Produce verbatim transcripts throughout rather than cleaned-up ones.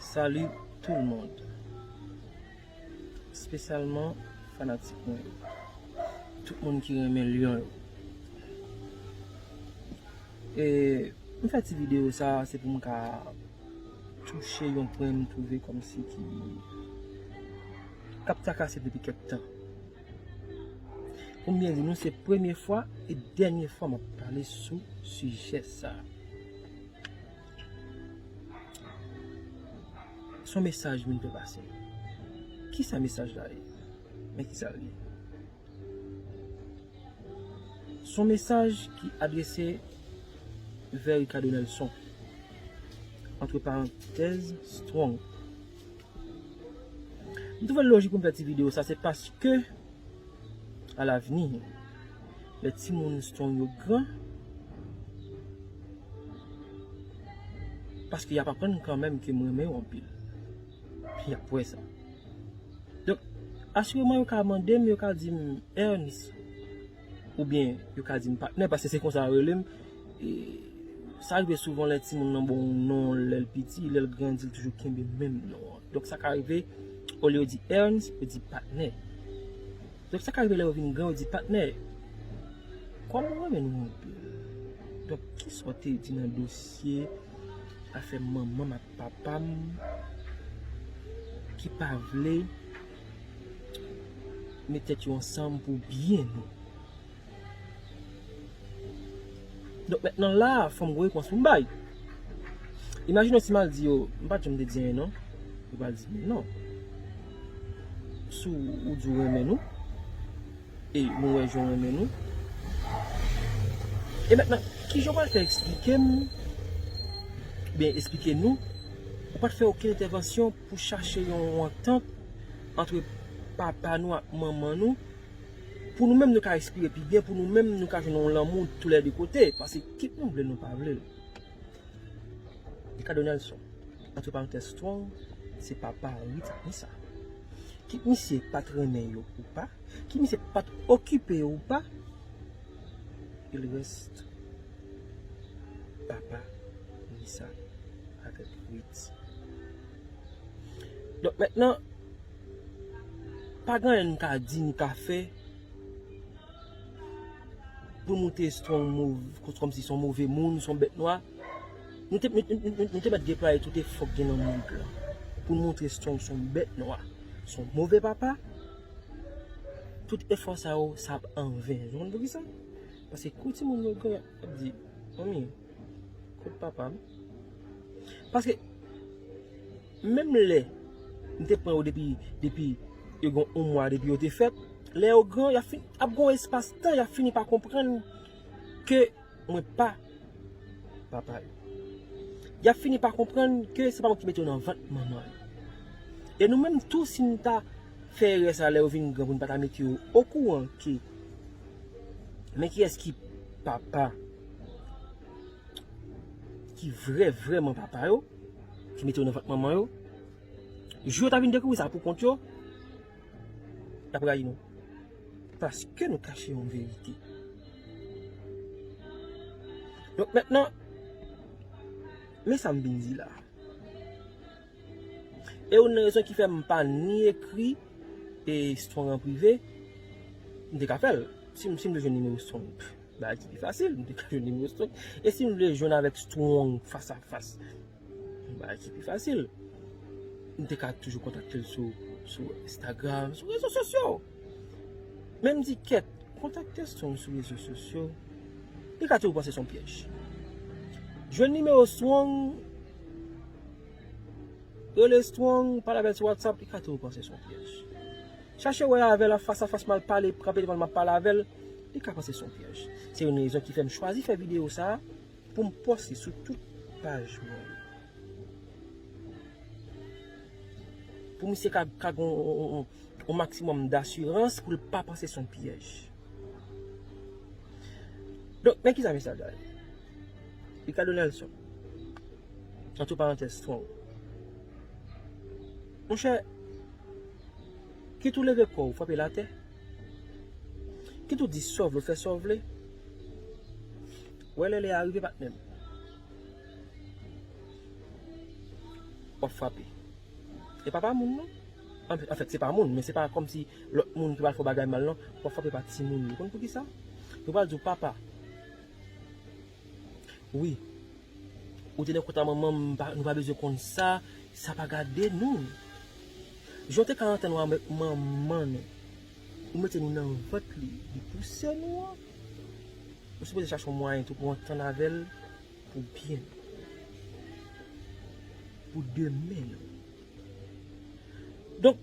Salut tout le monde. Espesyalman fanatik mwen yo. Tout moun ki renmen Lyon yo. E m fè ti videyo sa, se pou m ka touche yon pwen m twouve kòmsi ki k ap trakase m depi kèk tan. Pou m byen di nou, se premye fwa e dènye fwa m ap pale sou sijè sa. Se yon mesaj m vin fè pase. Kisa mesaj la ye? Men kisa l ye. Se yon mesaj ki adrese vè Ricardo Nelson. Antre parantèz, Strong. M twouve l lojik pou m fè ti videyo sa, se paske alavni, lè timoun Strong yo gran, paske y ap aprann kanmenm ke m renmen yo anpil. Y ap wè sa. Donk, asireman yo ka mande m, yo ka di m, Ernst, oubyen yo ka di m patnè, paske se konsa yo rele m. E sa rive souvan lè timoun nan ba w yon non, lè l piti, lè l grandi, l toujou kenbe menm non an. Donk, sa ka rive, olye yo di Ernst, yo di patnè. Donk, sa ka rive lè yo vin gran, yo di patnè, kòm ou renmen nou anpil. Donk, kisa w te di nan dosye afè manman m ak papa m ki pa vle met tèt yo ansanm pou byen nou? Donk, mentnan la, fò m gon repons pou m bay. Imajine w si m al di yo, m pa t janm te di anyen non. Yo pral di m non. Si w di w renmen nou, e nou wè jan w renmen nou. E mentnan, kijan w pral fè eksplike m, oubyen eksplike nou, ou pa t fè okenn entèvansyon pou chache yon antant antre papa nou ak manman nou, pou nou menm nou ka respire pi byen, pou nou menm nou ka jwenn yon lanmou tou lè de kote, paske kit nou vle nou pa vle l. Ricardo Nelson, antre parantèz Strong, se papa Rita Misa. Kit misye pa t renmen yo ou pa, kit misye pa t okipe yo ou pa, il reste papa Misa avèk Rita. Donk mentnan, pa gen anyen n ka di, n ka fè pou n montre Strong mov-, kòmsi se yon move moun, se yon bèt nwa. Nou te, nou, nou, nou, nou te mèt deplwaye tout efò k gen nan mond lan pou n montre Strong se yon bèt nwa, se yon move papa. Tout efò sa yo, sa ap anven. Ou konn poukisa? Paske kou timoun yo gran, y ap di, manmi, kot papa m? Paske, menm lè m te pran yo depi, depi yo gen yon mwa depi yo te fèt, lè yo gran, y ap fin, ap gen yon espas tan, y ap fini pa konprann ke mwen pa papa yo. Y ap fini pa konprann ke se pa mwen ki mete yo nan vant manman yo. E nou menm tou, si n ta fè erè sa lè yo vin gran pou n pa ta mete yo okouran ke men kiyès ki papa, ki vrè, vrèman papa yo, ki mete yo nan vant manman yo, jou yo ta vin dekouvri sa pou kont yo, y ap rayi nou. Paske nou kache yon verite. Donk mentnan, men sa m vin di la. E youn nan rezon ki fè m pa ni ekri e Strong an prive, m te ka fè l. Si m, si m te jwenn nimewo Strong, bagay ki pi fasil, m te ka jwenn nimewo Strong. E si m vle jwenn avèk Strong fas a fas, bagay ki pi fasil. M te ka toujou kontakte l sou, sou Instagram, sou rezo sosyo. Men m di, kèt, kontakte Strong sou rezo sosyo, li ka toujou panse se yon pyèj. Jwenn nimewo Strong, rele Strong, pale avè l sou WhatsApp, li ka toujou panse se yon pyèj. Chache wè avè l an fas a fas, m al pale, kanpe devan l, m ap pale avè l, li ka panse se yon pyèj. Se youn rezon ki fè m chwazi fè videyo sa a, pou m poste sou tout paj mwen yo. Pou misye ka, ka gen yon, yon, yon, yon maksimòm dasirans pou l pa panse se yon pyèj. Donk, men kisa mesaj la ye? Ricardo Nelson, antre parantèz, Strong. Monchè, kit ou leve kò w, frape l atè, kit ou di sa w vle, w fè sa w vle, wè lè lè a rive, patnè m, w ap frape. E pa pa moun non. Anfèt, se pa moun, men se pa kòmsi lòt moun ki pral fè w bagay mal non. W ap frape pa timoun yo. Konn poukisa? Yo pral di w, papa, wi, ou te nan kont a manman m, nou pa bezwen konn sa, sa pa gade nou. Jan w te ka antann w avèk manman nou, ou mete nou nan vant li, li pouse nou an. Ou sipoze chache yon mwayen tou pou antann avè l pou byen nou, pou demen nou. Donk,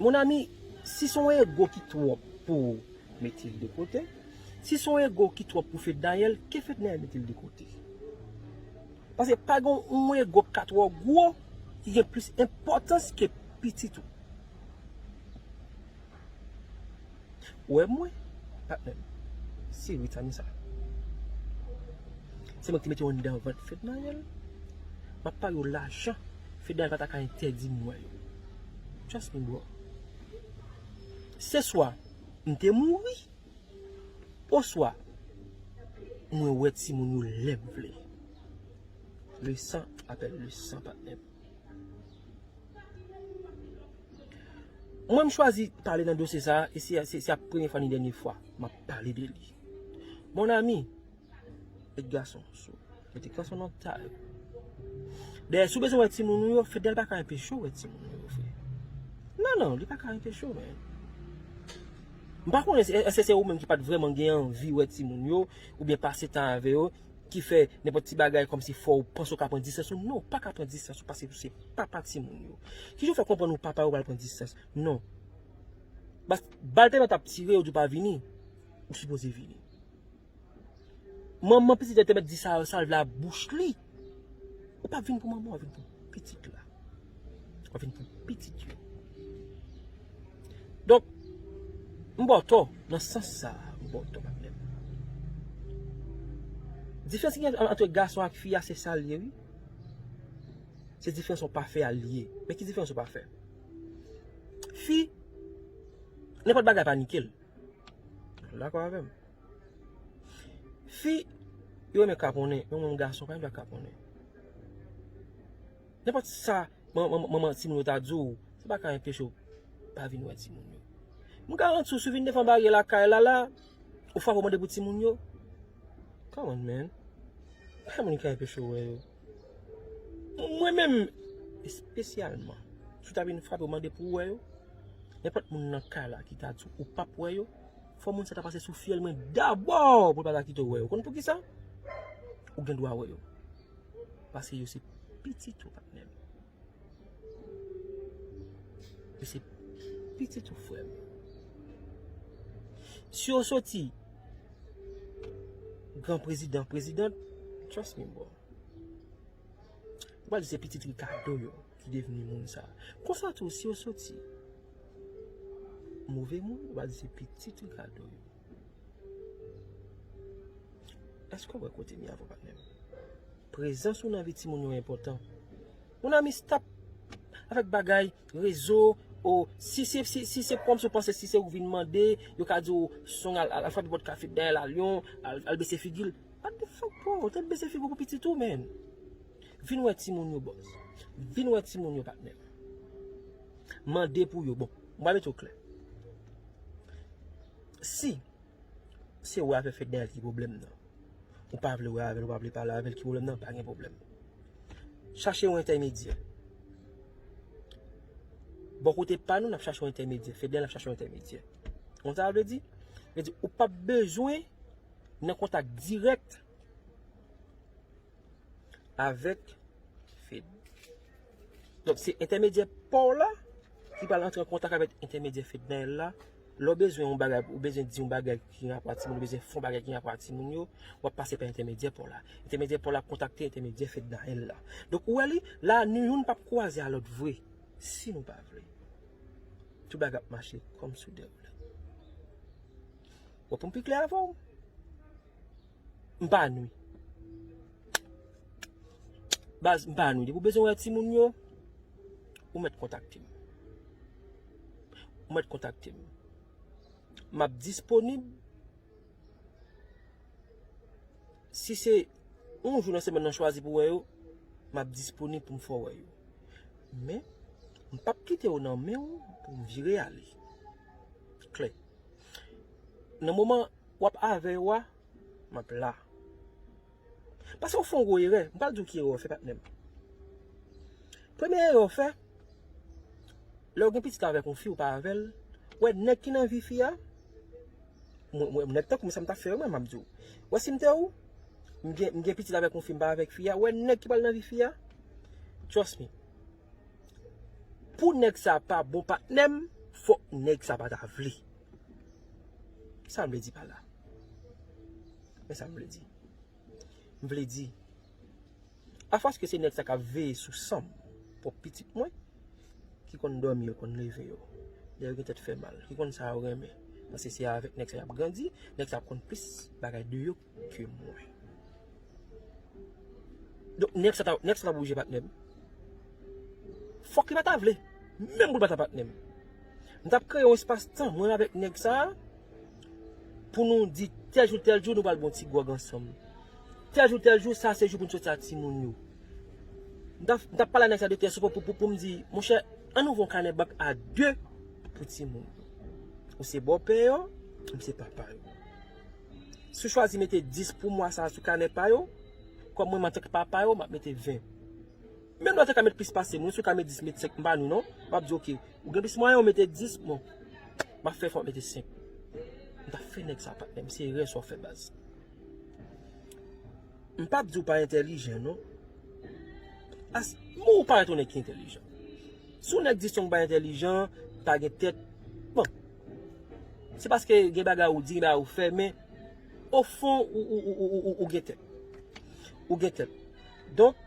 mon ami, si se yon ego ki twòp pou ou, mete l de kote. Si se yon ego ki twòp pou Fednaelle, ke Fednaelle mete l de kote. Paske pa gen yon ego ki ka twò gwo ki gen plis enpòtans ke pitit ou. Ou wè mwen, patnè m, se Rita Misa. Se mwen ki te mete w anndan vant Fednaelle. M ap pale w lajan. Fednaelle pa ta ka entèdi m wè yo. Trust me, bro. Se swa m te mouri, oswa mwen wè timoun yo lè m vle. Le sang appelle le sang, patnè m. Mwen, m chwazi pale nan dosye sa a, e se, se, se ap premye fwa ni dènye fwa m ap pale de li. Mon ami, met gason sou, mete gason nan ta yo. Dayè, si w bezwen wè timoun ou yo, Fednaelle pa ka anpeche w wè timoun ou yo, frè. Non, non, li pa ka anpeche w, men. M pa konnen si, èske se ou menm ki pa t vrèman gen anvi wè timoun yo, oubyen pase tan avè yo, ki fè nenpòt ti bagay kòmsi fò w panse w ka pran distans ou. Non, ou pa ka pran distans ou paske ou se papa timoun yo. Kijan w fè konprann ou papa yo pral pran distans? Non. Bas, bal tèlman t ap tire, yo di w pa vini, ou sipoze vini. Manman pitit la te mèt di sa, sa l vle a bouch li. Ou pa vin pou manman, w vin pou pitit la. W vin pou pitit yo. Donk, m ba w tò, nan sans sa a, m ba w tò, patnè m. Diferans ki gen ant gason ak fi a, se sa l ye, wi. Se diferans yon pafè a l ye. Men ki diferans yon pafè? Fi, nenpòt bagay panike l. Ou dakò avè m? Fi, yo renmen kaponnen, men mwen gason pa gen dwa kaponnen. Nenpòt sa man-, man-, manman timoun yo ta di w, sa pa ka anpeche w pa vin wè timoun yo. M garanti w, si w vin devan baryè lakay la, la, ou frape w mande pou timoun yo. Come on, man. Pa gen moun ki ka anpeche w wè yo. Mwen menm, espesyalman, si w ta vin frape w mande pou w wè yo, nenpòt moun nan kay la ki ta di w ou p ap wè yo, fò moun sa ta pase sou fyèl mwen dabò pou l pa ta kite w wè yo. Konn poukisa? Ou gen dwa wè yo. Paske yo se pitit ou, patnè m. Yo se pitit ou, frè m. Si yo soti gran prezidan, prezidant, trust me, bro. Ou pral di se pitit Ricardo yo ki devni moun sa. Konsa tou, si yo soti move moun, ou pral di se pitit Ricardo yo. Èske w wè kote m ye avè w, patnè m? Prezans ou nan vi timoun yo enpòtan. Mon ami, stop avèk bagay rezo. O, si se, si, si se kòmsi w panse si se ou vin mande, yo ka di w, song al, al, al frape pòt kafe dèyè la, Lyon, al, al bese figi l. What the fuck, bro? Ou te bese figi w pou pitit ou, man. Vin wè timoun yo, bòs. Vin wè timoun yo, patnè. Mande pou yo. Bon, m va mete w klè. Si se wè avè Fednaelle ki pwoblèm nan, ou pa vle wè avè l, ou pa vle pale avè l, ki pwoblèm nan, pa gen pwoblèm. Chache yon entèmedyè. Bò kote pa nou, n ap chache yon entèmedyè. Fednaelle ap chache yon entèmedyè. Konn sa sa vle di? Vle di, ou p ap bezwen nan kontak dirèk avèk Fed. Donk, se entèmedyè pa w la ki pral antre an kontak avèk entèmedyè Fednaelle la. Lè w bezwen yon bagay, ou bezwen di yon bagay ki gen rapò a timoun, ou bezwen fè yon bagay ki gen rapò a timoun yo, w ap pase pa entèmedyè pa w la. Entèmedyè pa w la ap kontakte entèmedyè Fednaelle la. Donk, ou wè li, la, nou youn p ap kwaze a lòt vre, si nou pa vle. Tout bagay ap mache kòm sou de woulèt. Bon, pou m pi klè avè w, m pa nwi. Baz, m pa nwi. Depi w bezwen wè timoun yo, ou mèt kontakte m. Ou mèt kontakte m. M ap disponib. Si se yon jou nan semèn nan chwazi pou wè yo, m ap disponib pou m fè w wè yo. Men, M p ap kite w nan men w pou m vire ale. Klè. Nan moman w ap avè yo a, m ap la. Paske w fè yon gwo erè. M pral di w ki erè w fè, patnè m. Premye erè w fè, lè w gen pitit avèk yon fi, ou pa avè l, ou wè nèg ki nan vi fi a, mwen, mwen, nèg tankou mwen, sa m t ap fè yo, mwen, m ap di w. Ou wè si m te ou, m gen, m gen pitit avèk yon fi, m pa avèk fi a, ou wè nèg ki pral nan vi fi a, trust me. Pou nèg sa pa bon patnè m, fòk nèg sa pa ta vle. Sa m vle di pa la. Men sa m vle di. M vle di, afòs ke se nèg sa k ap veye sou san m, pwòp pitit mwen, ki konn dòmi yo, konn leve yo, lè yo gen tèt fè mal, ki konn sa yo renmen, paske se avèk nèg sa y ap grandi, nèg sa ap konn plis bagay de yo ke mwen. Donk, nèg sa ta, nèg sa ta oblije patnè m. Fòk li pa ta vle. Menm pou l pa ta patnè m. M t ap kreye yon espas tan, mwen avèk nèg sa a, pou nou di tèl jou, tèl jou, nou pral bwè yon ti gwòg ansanm. Tèl jou, tèl jou, sa se jou pou n soti ak timoun yo. M t ap, m t ap pale a nèg sa de tèl sou pou, pou, pou, pou m di, monchè, ann ouvri yon kanè bank a de pou timoun yo. Ou se bòpè yo, m se papa yo. Si w chwazi mete dis pou mwa sa a sou kanè pa yo, kòm mwen, antanke papa yo, m ap mete ven. Menm lè w te ka met plis pase mwen, si w ka met dis, met senk, m pa nou non. M ap di, oke, ou gen plis mwayen, ou mete dis, bon. M ap fè efò, mete senk. M t ap fè nèg sa, patnè m, se erè sa w fè, baz. M p ap di w pa entèlijan, non. As, men ou parèt yon nèg ki entèlijan. Si w nèg di Strong pa entèlijan, pa gen tèt, bon. Se paske gen bagay ou di, gen bagay ou fè, men ofon, ou, ou, ou, ou, ou, ou gen tèt. Ou gen tèt. Donk,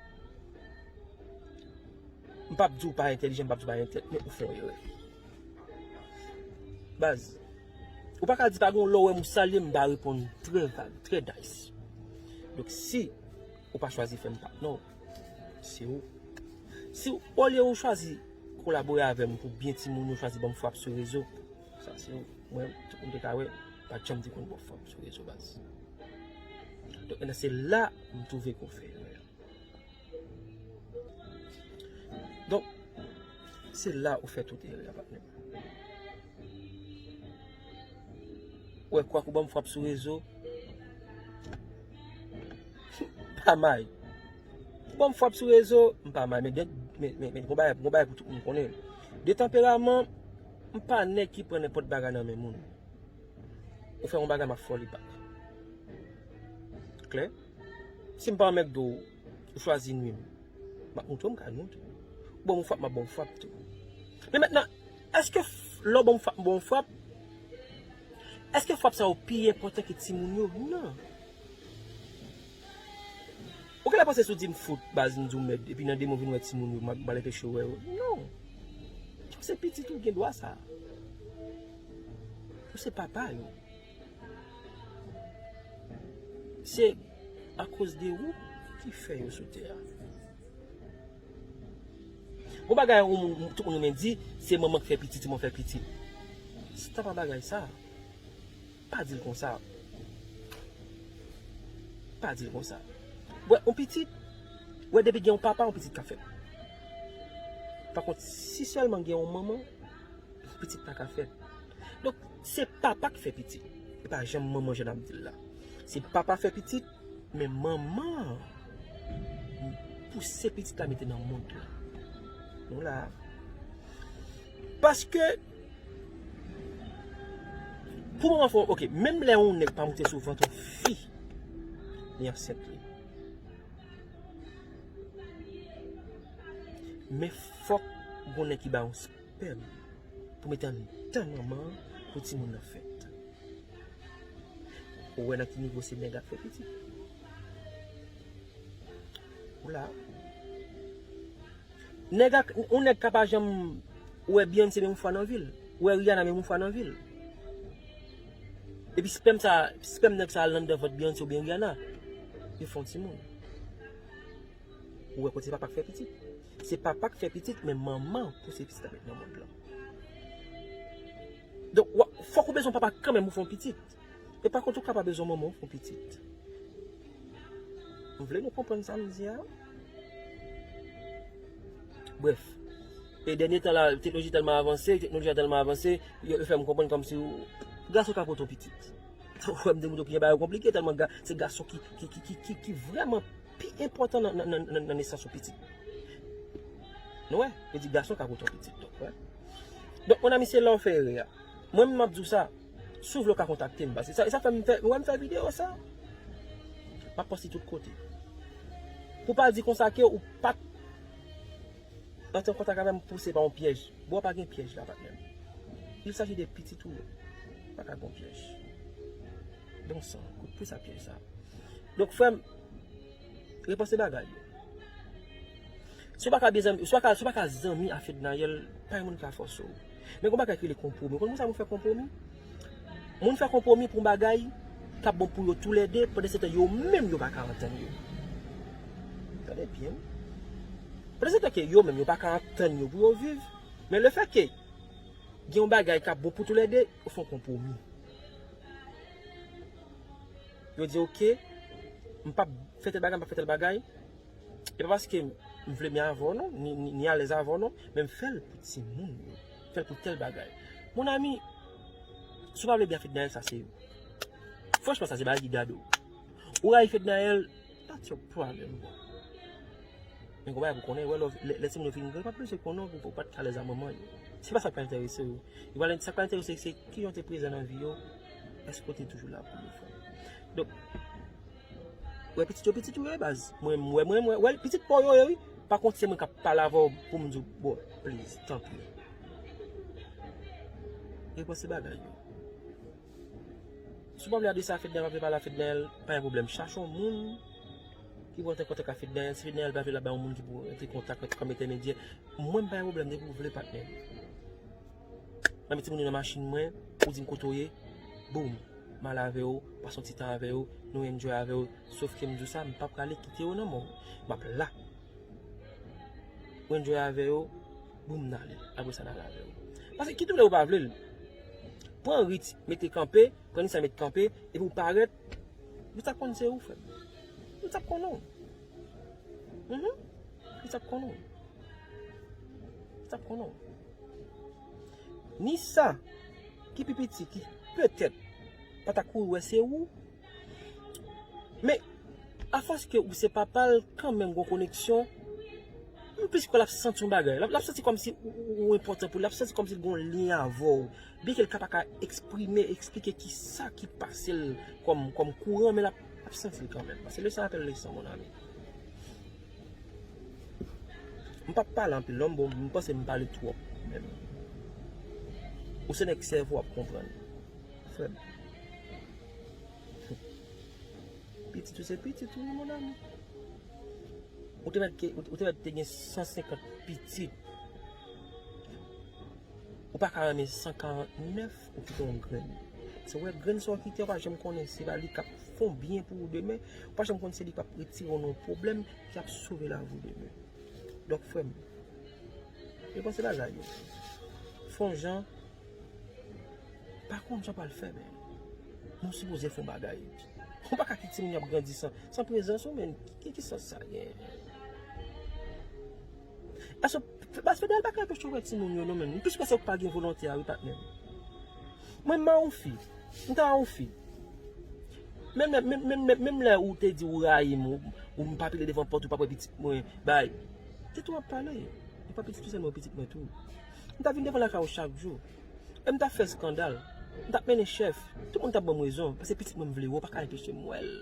m p ap di w pa entèlijan, m p ap di w pa gen tèt, men ou fè yon erè. Baz, ou pa ka di pa gen yon lè w wè m ou salye m, m pa reponn trè vag, trè nice. Donk, si ou pa chwazi fè m pa, non, se ou. Si olye ou chwazi kolabore avè m pou byen timoun yo, chwazi ban m frap sou rezo, sa se ou. Mwen, tout moun te ka wè, pa janm te konn ban m frap sou rezo, baz. Donk, se la m twouve ke w fè erè. Donk, se la ou fè tout erè a, patnè m. Ou wè, kwak ou ban m frap sou rezo, m pa may. Ou ban m frap sou rezo, m pa may. Men, men, men, men, gon bagay, gon bagay pou tout moun konnen. De tanperaman, m pa nèg ki pran nenpòt bagay nan men moun. Ou fè yon bagay, m ap fè w li bak. Klè? Si m pa anmègde w, ou chwazi nwi m, m ap montre w m ka nwi w tou. Ou ban m yon frap, m ap ba w frap tou. Men mentnan, èske f-, lè w ban m frap, m ba w frap, èske frap sa yo pi enpòtan ke timoun yo? Non. Ou genlè panse si w di m fout, baz, m di w mèd, epi nan demen w vin wè timoun yo, m ap, m al anpeche w wè yo. Non. Ou se pitit ou, gen dwa sa. Ou se papa yo. Se akoz de ou ki fè yo sou tè a. Gon bagay yon moun, tout moun renmen di, se manman k fè pitit, se manman k fè pitit. Se pa bagay sa. Pa di l konsa. Pa di l konsa. Wè, yon pitit, wè, depi gen yon papa, yon pitit ka fèt. Pa kont, si sèlman gen yon manman, pitit pa ka fèt. Donk, se papa k fè pitit. E pa janm manman jan n ap di l la. Se papa fè pitit, men manman pouse pitit la mete nan mond la. Nou la. Paske, pou manman fè, oke, menm lè yon nèg pa moute sou vant yon fi, li ansent li. Men fòk gon nèg ki ba yon pèm pou mete anndan manman an pou timoun nan fèt. Ou wè nan ki nivo se nèg ak fè pitit. Ou la. Nèg ak, yon nèg ka pa janm wè Beyoncé menm fwa nan vi l. Ou wè Rihanna menm fwa nan vi l. Epi spèm sa, spèm nèg sa al anndan vant Beyoncé oubyen Rihanna. Yo fè yon timoun. Ou wè kote papa k fè pitit. Se papa k fè pitit, men manman pouse pitit la met nan mond lan. Donk, w ap, fòk ou bezwen papa kanmenm pou fè yon pitit. E pa kont, ou ka pa bezwen manman pou fè yon pitit. M vle nou konprann sa m di a. Brèf, E dènye tan la, teknoloji tèlman avanse, teknoloji a tèlman avanse, yo, yo fè m konprann kòmsi w, gason ka pote yon pitit. Ou wè m di moun yo ki gen bagay yo konplike, tèlman ga, se gason ki, ki, ki, ki, ki, ki vrèman pi enpòtan nan, nan, nan, nan, nan nesans yon pitit. Nou wè, yo di gason ka pote yon pitit, donk, wè. Donk, mon ami, se la w fè erè a. Mwen menm, m ap di w sa, si w vle, w ka kontakte m, paske sa, sa fè m fè, ou wè m fè videyo sa, m ap poste tout kote. Pou pa di konsa ke ou pa t antre an kontak avè m, pouse pa yon pyèj. Bò pa gen pyèj la, patnè m. Il s'agit de pitit ou yo. Pa ka gen pyèj. Bon sang, kout pwe sa pyèj sa. Donk, frè m, repanse bagay yo. Si w pa ka byen zanmi, si w pa ka, si w pa ka zanmi a Fednaelle, pa gen moun ka fòse w. Men gen yon bagay ki rele konpwomi. Ou konn pou sa moun fè konpwomi? Moun fè konpwomi pou yon bagay k ap bon pou yo toulède, pandan se tan yo menm yo pa ka antann yo. Tande byen. Pandan se tan ke yo menm yo pa ka antann yo pou yo viv, men lefètke gen yon bagay k ap bon pou toulède, yo fè yon konpwomi. Yo di, oke, m p ap fè tèl bagay, m p ap fè tèl bagay. E pa paske m vle byen avè w non, ni, ni, ni alèz avè w non, men m fè l pou timoun yo. M fè l pou tèl bagay. Mon ami, si w pa vle byen a Fednaelle, sa se, franchman, sa se bagay ki gade w. Ou rayi Fednaelle, that's your problem, bro. Men gen yon bagay pou konnen, wè, lè, lè timoun yo fin gran, yo pa bezwen konnen w pou, pou w pa t alèz a manman yo. Se pa sa k pral enterese yo. Yo pral, sa k pral enterese yo, se kijan w te prezan nan vi yo, èske w te toujou la pou yo, frè m. Donk, wè pitit yo, pitit ou yo ye, baz. Mwen, mwen, mwen, mwen, wè, pitit pa w yo ye, wi. Pa kont se mwen k ap pale avè w pou m di w, bro, please, tanpri. Repanse bagay yo. Si w pa vle adrese a Fednaelle, pa vle pale a Fednaelle, pa gen pwoblèm. Chache yon moun ki pou antre an kontak a Fednaelle. Si Fednaelle pa vle l ap bay yon moun ki pou antre kontak kòm entèmedyè, mwen m pa gen pwoblèm depi w vle, patnè m. Mwen met timoun yo nan machin mwen, ou di m kote w ye, boum, m al avè w, pase yon ti tan avè w, nou enjoy avè w. Sof ke m di w sa, m p ap prale kite yo nan men w. M ap la. Ou enjoy avè yo, boum, n ale. Apre sa, n al avè yo. Paske kit ou vle ou pa vle l, pran rit, mete kanpe, pran Nissan, mete kanpe, epi w parèt, yo t ap konn se ou, frè m. Yo t ap konnen w. Mhm. Yo t ap konnen w. Yo t ap konnen w. Nissan, ki pi piti, ki petèt pa ta kouri wè se ou, men, afòs ke ou se papa l, kanmenm gon koneksyon, m plis kwè l ap santi yon bagay. L ap, l ap santi kòmsi ou, ou, ou enpòtan pou li, l ap santi kòmsi l gon lyen avè w. Byenke l ka pa ka eksprime, eksplike kisa ki pase l kòm, kòm kouran, men l ap, l ap santi l kanmenm. Paske le sang appelle le sang, mon ami. M p ap pale anpil non, bon, m panse m pale twòp menm. Ou se nèg sèvo w ap konprann. Frè m. Pitit ou se pitit ou, mon ami. Ou te mèt ke, ou te mèt te gen san senkant pitit. Ou pa ka renmen san karant nèf, ou kite yon grenn. Se wè grenn sa w kite, ou pa janm konnen se pa li k ap fè yon byen pou ou demen. Ou pa janm konnen se li k ap retire w nan yon pwoblèm, ki ap sove lavi w demen. Donk, frè m, repanse bagay yo. Fè yon jan, pa konn jan pral fè, men nou sipoze fè yon bagay. Ou pa ka kite timoun yo ap grandi san, san prezans ou, men ki, ki sans sa gen? Èske, paske Fednaelle pa ka anpeche w wè timoun yo non, men m plis kwè se ou k pa gen volonte a, wi, patnè m. Mwen, m a yon fi. M ta yon fi. Menm lè, menm, menm, menm, menm lè ou te di ou rayi m, ou, ou m pa pile devan pòt, ou p ap wè pitit mwen, bay. Se tou w ap pale. E pa pitit ou sèlman, pitit mwen tou. M ta vin devan lakay ou chak jou. E m t ap fè eskandal. M t ap mennen chèf. Tout moun t ap ban m rezon. Paske pitit mwen m vle wè, w pa ka enpeche m wè l.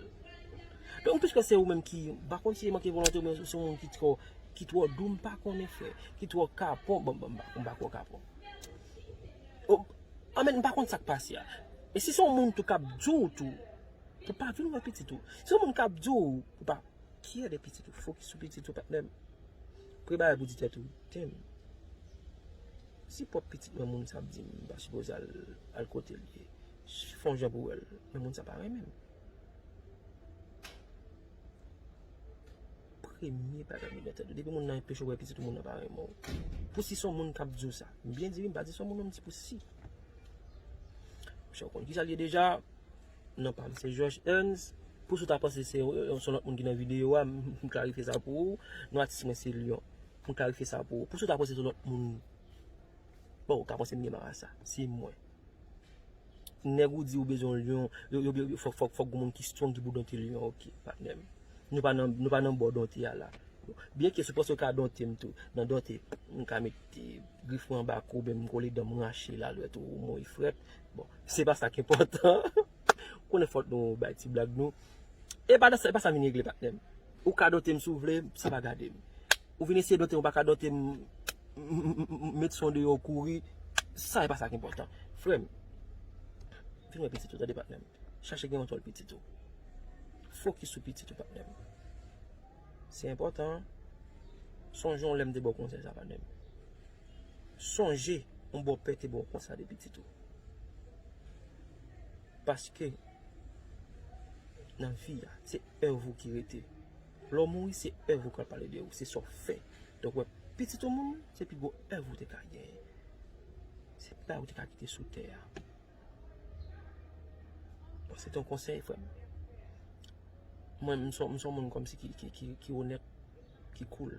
Donk, m plis kwè se ou menm ki, m pa konn si se manke volonte oubyen ou se yon moun ki twò, ki twò dou, m pa konnen, frè. Ki twò kapon, bon, bon, m pa, m pa twò kapon. O, anben, m pa konn sa k pase a. E si se yon moun tou k ap di w tou, pou pa vin wè pitit ou. Si se yon moun k ap di w, pou pa kyè de pitit ou, fokis sou pitit ou, patnè m. Prepare pou di tèt ou, damn. Si pwòp pitit mwen moun sa ap di m, m pa sipoze al, al kote l ye. Fè yon jan pou wè l, men moun sa pa renmen m. Premye bagay m met nan tèt ou, depi moun nan enpeche w wè pitit ou, moun nan pa renmen w. Pou si se yon moun k ap di w sa, m byen di wi, m pa di se yon moun non, m di pou si. Monchè, ou konn kisa l ye deja? Non pa m se George Ernst. Pou si w ta panse se, se yon lòt moun ki nan videyo a, m, m klarifye sa pou ou. Non atis mwen se Lion. M klarifye sa pou ou. Pou sa w ta panse se lòt moun. Bon, ou ka panse m gen mal a sa. Se mwen. Nèg ou di ou bezwen yon lyon, yo, yo, yo, fòk, fòk, fòk gon moun ki strong ki pou donte lyon, ok, patnè m. Nou pa nan, nou pa nan bò donte a la. Byenke si w panse w ka donte m tou, nan donte, m ka mete grif mwen anba kou, oubyen m kole dan m rache l, alwèt ou mwen frèt. Bon, se pa sa ki enpòtan. Konnen fòt nou bay ti blag nou. E pa sa, e pa sa vin regle, patnè m. Ou ka donte m si w vle, sa pa gade m. Ou vin eseye donte m, ou pa ka donte m, m, m, m, m, met son deyò kouri, sa e pa sa ki enpòtan. Frè m, vin wè pitit ou, tande patnè m. Chache gen yon tòl pitit ou. Fokis sou pitit ou, patnè m. Se enpòtan. Sonje yon lè m te ba w konsèy sa, patnè m. Sonje yon bòpè te ba w konsèy de pitit ou. Paske nan vi a, se èv ou ki rete. Lè w mouri, se èv ou k ap pale de ou, se sa w fè. Donk, wè, pitit yon moun, se pi gwo èv ou te ka genyen. Se bagay ou te ka kite sou tè a. Bon, se te yon konsèy, frè m. Mwen, m se yon, m se yon moun kòmsi ki, ki, ki, ki onèt, ki cool.